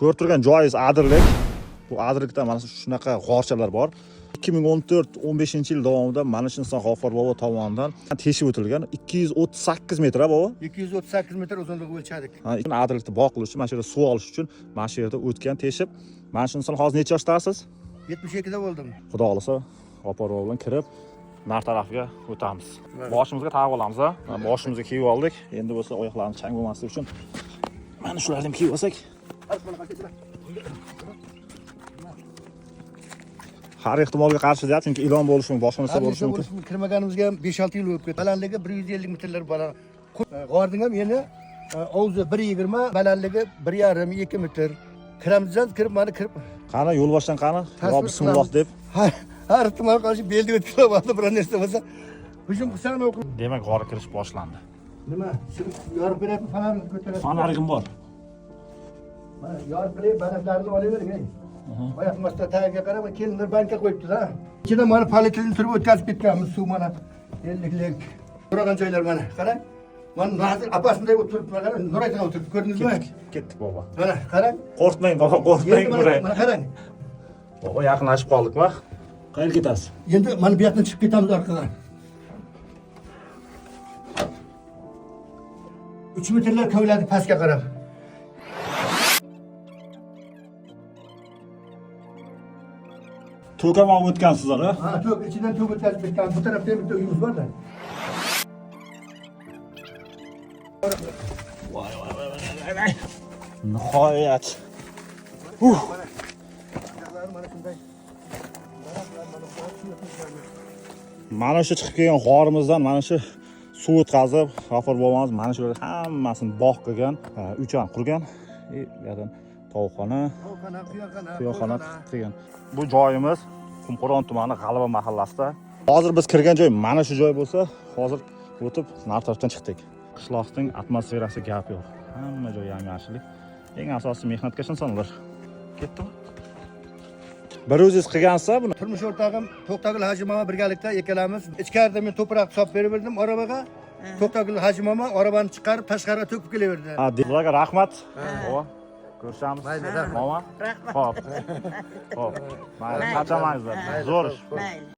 Ko'rib turgan joyingiz adirlik. Bu adirlikda mana shunaqa g'orchalar bor. 2014-15 yil davomida mana shu inson G'ofur bobo tomonidan teshib o'tilgan 238 metr a bobo. 238 metr uzunligi o'lchadik. Ha, adirlikni bog' qilish uchun, mana shu yerda suv olish uchun mana shu yerda o'tgan teshib. Mana shu inson hozir necha yoshdasiz? 72 da bo'ldim. Xudo xohlasa G'ofur bobo bilan kirib nar tarafiga o'tamiz. Boshimizga tag'ib olamiz, ha? Boshimizga kiyib oldik. Endi bo'lsa oyoqlarimiz chang bo'lmasligi uchun mana shularni ham kiyib olsak. Har ehtimolga qarshi deyapti, chunki ilon bo'lishi mumkin, boshqa narsa Har bo'lishi narsa mumkin. bo'lishi mumkin. Kirmaganimizga ham 5-6 yil bo'lib ketdi. Balandligi 150 metrlar baland. G'orning ham yana og'zi 1.20, balandligi 1.5-2 metr. Kiramizdan kirib mana kirib Qani yo'lboshdan qani? Yo Tasvir bismillah qilamiz. deb. Har ehtimol qarshi belni o'tkazib oldi biror narsa bo'lsa. Hujum qilsang nima qil- Demak, g'orga kirish boshlandi. Nima? Shuni yorib beryapti, fonarni ko'tarasiz. Fonarigim bor. Mana yorib berib, balandlarini olavering, ey. Oyoq ostida tagiga qarab kelinlar banka qo'yibdi-da. Ichida mana polietilen turib o'tkazib ketganmiz suv mana 50lik. So'ragan joylar mana, qarang. Mana Nazir apasinday o'tiribdi, mana qarang, Nuraytga o'tiribdi, ko'rdingizmi? Ketdik, ketdik bobo. Mana qarang. Qo'rqmang bobo, qo'rqmang Endi mana, buray. mana qarang. Bobo yaqinlashib qoldikmi? Qayerga ketasiz? Endi mana bu yoqdan chiqib ketamiz orqaga. 3 metrlar kovladi pastga qarab. To'kam olib o'tgansizlar, ha? Ha, to'k ichidan to'k o'tkazib ketgan. Bu tarafda ham bitta uyimiz bor-da. Voy voy voy voy voy. Nihoyat. Mana shunday. Mana shu chiqib kelgan g'orimizdan mana shu suv o'tkazib, G'afur bobomiz mana shu yerda hammasini bog' qilgan, uychan qurgan. E, bu yerdan tovuqxona, Tovuqxona, quyonxona, quyoxona qilgan. Bu joyimiz Qumqo'rg'on tumani G'alaba mahallasida. Hozir biz kirgan joy mana shu joy bo'lsa, hozir o'tib nari tarafdan chiqdik. Qishloqning atmosferasi gap yo'q. Hamma joy yam-yashillik. Eng asosiysi mehnatkash insonlar. Ketdimi? Bir o'zingiz qilgansiz buni. Turmush o'rtog'im To'xtagul Hajim mama birgalikda ikkalamiz. Ichkarida men to'proq solib beraverdim orabaga. To'xtagul Hajim mama orabani chiqarib tashqariga to'kib kelaverdi. Ha, sizlarga rahmat. Bova, ko'rishamiz. Mayli, rahmat. Mama. Rahmat. Xo'p. Xo'p. Mayli, charchamangizlar. Zo'r ish. Mayli.